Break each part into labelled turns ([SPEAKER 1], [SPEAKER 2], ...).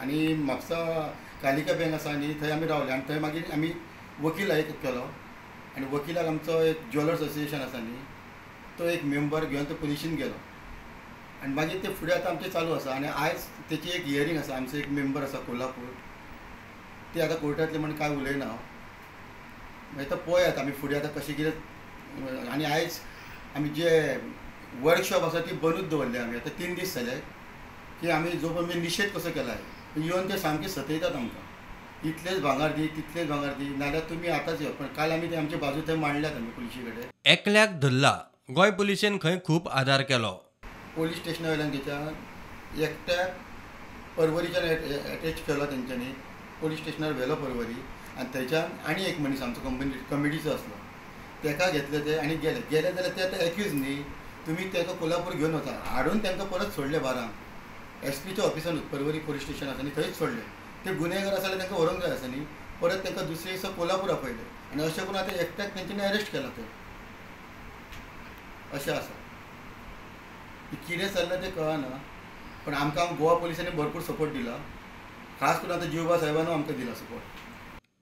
[SPEAKER 1] आनी म्हापसा कालिका बँक आसा न्ही थंय आमी रावले आनी थंय मागीर आमी वकील एक केलो आनी वकिलाक आमचो एक ज्वेलर्स असोसिएशन आसा न्ही तो एक मेंबर घेवन तो पुलिशीन गेलो आनी मागीर ते फुडें आतां आमचें चालू आसा. आनी आयज तेची एक हियरींग आसा. आमचो एक मेंबर आसा कोल्हापूर, ते आतां कोर्टांतले म्हण कांय उलयना हांव. मागीर आतां पळयात आमी फुडें आतां कशें कितें. आनी आयज आमी जे वर्कशॉप आसा ती बंदूच दवरली आमी. आतां 3 दीस जाले की आमी जो पळय निशेध कसो केला येवन ते सामके सतयतात आमकां, इतलेच भांगर दी तितलेच भांगर दी, नाजाल्यार तुमी आतांच यो. पण काल आमी ते आमचे बाजू थंय मांडल्यात आमी पुलिशी कडेन.
[SPEAKER 2] एकल्याक धरला. गोंय पुलिशेन खंय खूब आदार केलो.
[SPEAKER 1] पोलीस स्टेशना वयल्यान घेच्यान एकट्याक परवरीच्यान एटॅच केलो तेंच्यांनी, पोलीस स्टेशनार व्हेलो परवरी. आनी थंयच्यान आनी एक मनीस आमचो कंपनी कमिटीचो आसलो तेका घेतले ते आनी गेले. गेले जाल्यार ते आतां एक्यूज न्ही, तुमी तेका कोल्हापूर घेवन वता. हाडून तांकां परत सोडले बारांक एसपीच्या ऑफिसानूच, परवरी पोलीस स्टेशन आसा न्ही थंयच सोडले. ते गुन्हेगार आसा जाल्यार तांकां व्हरूंक जाय आसा न्ही, परत तांकां दुसरे दिसा कोल्हापूर आपयले आनी अशें करून आतां एकट्याक तेंच्यांनी अरेस्ट केला थंय. अशें आसा कितें चल्लां तें कळना, पण आमकां गोवा पुलिसांनी भरपूर सपोर्ट दिला, खास करून आतां जिवबा साहेबानूय आमकां दिला सपोर्ट.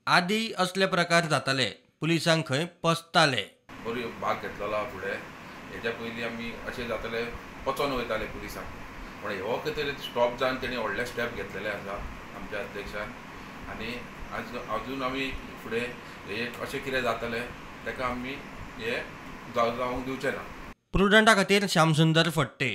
[SPEAKER 2] आदी असले प्रकार जाताले, पुलिसांक खंय पसताले.
[SPEAKER 3] बरी भाग घेतलेलो फुडें. हेच्या पयलीं आमी अशें जाताले पचोन वयताले पुलिसांक, पण हो कितें तरी स्टॉप जावन तेणी व्हडले स्टेप घेतलेले आसा आमच्या अध्यक्षान. आनी आज अजून आमी फुडें हे अशें कितें जातलें ताका आमी हे जावंक दिवचें ना.
[SPEAKER 2] प्रुडंटा खातीर श्यामसुंदर फडते.